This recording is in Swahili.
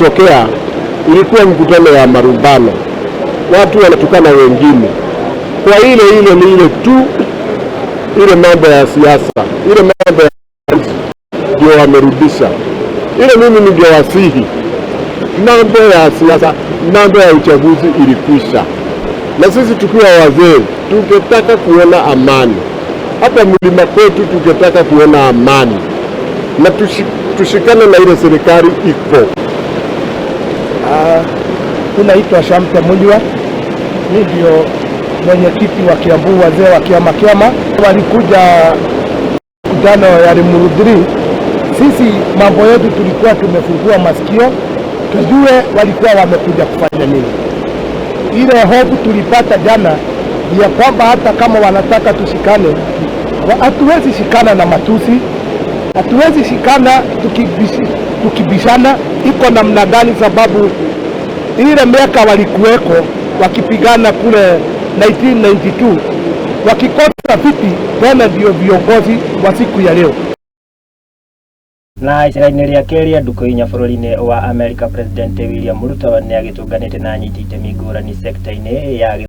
ilitokea ilikuwa mkutano ya marumbano, watu wanatukana wengine kwa ile ile ni ile tu ile mambo ya siasa, ile mambo ya ndio wamerudisha ile. Mimi ningewasihi, mambo ya siasa, mambo ya uchaguzi ilikwisha, na sisi tukiwa wazee tungetaka kuona amani hapa mlima kwetu, tungetaka kuona amani na tushikane na ile serikali iko. Tunaitwa Shamte Munywa, mi ndio mwenyekiti wa Kiambu wazee wa kiama kiama. Walikuja mkutano ya Limuru 3. Sisi mambo yetu tulikuwa tumefungua masikio tujue walikuwa wamekuja kufanya nini. Ile hofu tulipata jana ni ya kwamba hata kama wanataka tushikane, hatuwezi shikana na matusi, hatuwezi shikana tukibishana iko namna gani? Sababu ile miaka walikuweko wakipigana kule 1992 wakikosa viti, tena ndio viongozi wa siku ya leo. Na icera-inĩ rĩake rĩa ndukũ inya bũrũri-inĩ wa Amerika, President William Ruto nĩ agĩtũnganĩte na anyiti itemi ngũrani sekta-inĩ ya